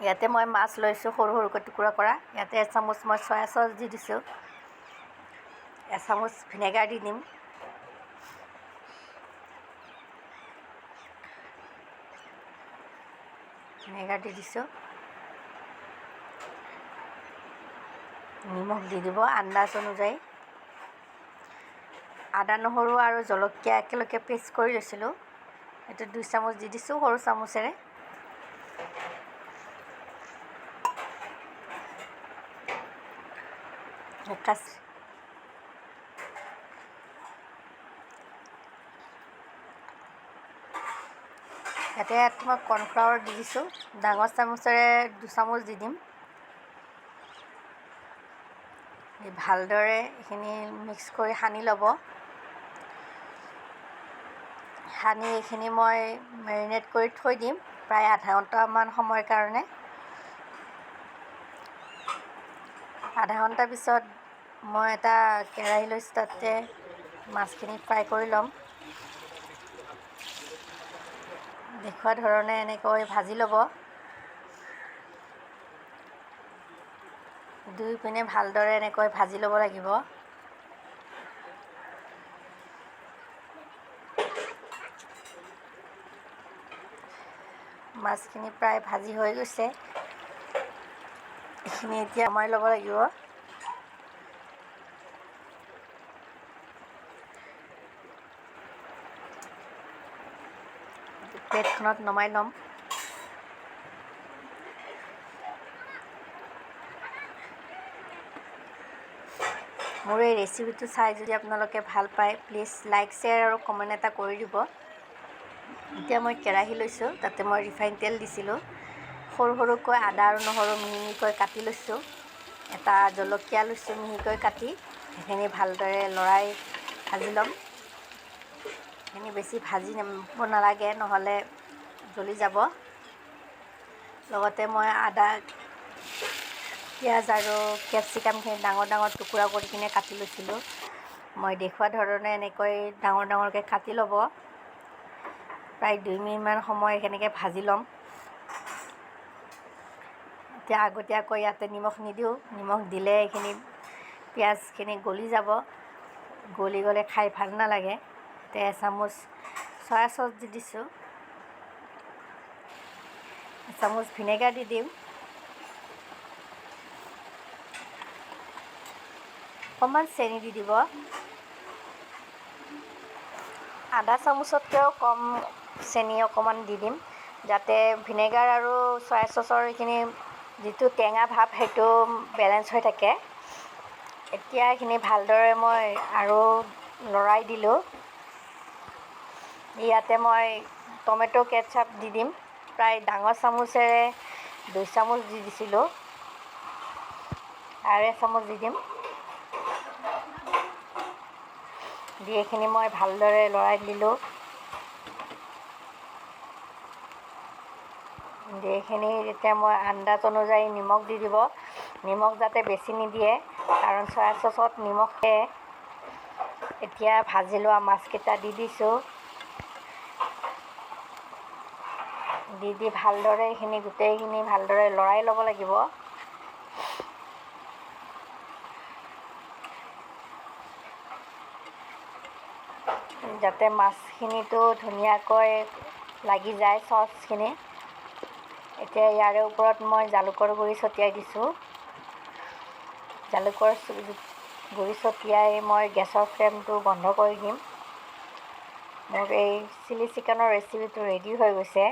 ইয়াতে মই মাছ লৈছোঁ সৰু সৰুকৈ টুকুৰা কৰা। ইয়াতে এচামুচ মই চয়া চচ দি দিছোঁ, এচামুচ ভিনেগাৰ দি দিম। ভিনেগাৰ দি দিছোঁ, নিমখ দি দিব আন্দাজ অনুযায়ী। আদা নহৰু আৰু জলকীয়া একেলগে পেষ্ট কৰি লৈছিলোঁ, এইটো 2 চামুচ দি দিছোঁ সৰু চামুচেৰে। ইয়াতে মই কৰ্ণফ্লাৱাৰ দি দিছোঁ, ডাঙৰ চামুচেৰে 2 চামুচ দি দিম। ভালদৰে এইখিনি মিক্স কৰি সানি ল'ব। সানি এইখিনি মই মেৰিনেট কৰি থৈ দিম প্ৰায় আধা ঘণ্টামান সময়ৰ কাৰণে। আধা ঘণ্টা পিছত মই এটা কেৰাহী লৈছোঁ, তাতে মাছখিনি ফ্ৰাই কৰি ল'ম। দেখুওৱা ধৰণে এনেকৈ ভাজি ল'ব। দুই পিনে ভালদৰে এনেকৈ ভাজি ল'ব লাগিব। মাছখিনি প্ৰায় ভাজি হৈ গৈছে, এইখিনি এতিয়া নমাই ল'ব লাগিব। প্লেটখনত নমাই ল'ম। মোৰ এই ৰেচিপিটো চাই যদি আপোনালোকে ভাল পায়, প্লিজ লাইক, শ্বেয়াৰ আৰু কমেণ্ট এটা কৰি দিব। এতিয়া মই কেৰাহী লৈছোঁ, তাতে মই ৰিফাইন তেল দিছিলোঁ। সৰু সৰুকৈ আদা আৰু নহৰু মিহি মিহিকৈ কাটি লৈছোঁ। এটা জলকীয়া লৈছোঁ মিহিকৈ কাটি, সেইখিনি ভালদৰে লৰাই ভাজি ল'ম। সেইখিনি বেছি ভাজি নিব নালাগে, নহ'লে জ্বলি যাব। লগতে মই আদা, পিঁয়াজ আৰু কেপচিকামখিনি ডাঙৰ ডাঙৰ টুকুৰা কৰি কিনে কাটি লৈছিলোঁ। মই দেখুওৱা ধৰণে এনেকৈ ডাঙৰ ডাঙৰকৈ কাটি ল'ব। প্ৰায় 2 মিনিটমান সময় সেনেকৈ ভাজি ল'ম। এতিয়া আগতীয়াকৈ ইয়াতে নিমখ নিদিওঁ, নিমখ দিলে এইখিনি পিঁয়াজখিনি গলি যাব, গলি গ'লে খাই ভাল নালাগে। এতিয়া এচামুচ চয়া চচ দি দিছোঁ, এচামুচ ভিনেগাৰ দি দিম, অকণমান চেনি দি দিব, আধা চামুচতকৈও কম চেনি অকণমান দি দিম, যাতে ভিনেগাৰ আৰু চয়া চচৰ এইখিনি যিটো টেঙা ভাৱ সেইটো বেলেঞ্চ হৈ থাকে। এতিয়া এইখিনি ভালদৰে মই আৰু লৰাই দিলোঁ। ইয়াতে মই টমেট' কেটচাপ দি দিম, প্ৰায় ডাঙৰ চামুচেৰে 2 চামুচ দি দিছিলোঁ, আৰু এচামুচ দি দিম। দি এইখিনি মই ভালদৰে লৰাই দিলোঁ। দি এইখিনি এতিয়া মই আন্দাজ অনুযায়ী নিমখ দি দিব। নিমখ যাতে বেছি নিদিয়ে, কাৰণ চয়া চচত নিমখ দিয়ে। এতিয়া ভাজি লোৱা মাছকেইটা দি দিছোঁ। দি দি ভালদৰে এইখিনি গোটেইখিনি ভালদৰে লৰাই ল'ব লাগিব। যাতে মাছখিনিতো ধুনীয়াকৈ লাগি যায় চচখিনি। এতিয়া ইয়াৰে ওপৰত মই জালুকৰ গুড়ি ছটিয়াই দিছোঁ। জালুকৰ গুড়ি ছটিয়াই মই গেছৰ ফ্লেমটো বন্ধ কৰি দিম। মোৰ এই চিলি চিকেনৰ ৰেচিপিটো ৰেডি হৈ গৈছে।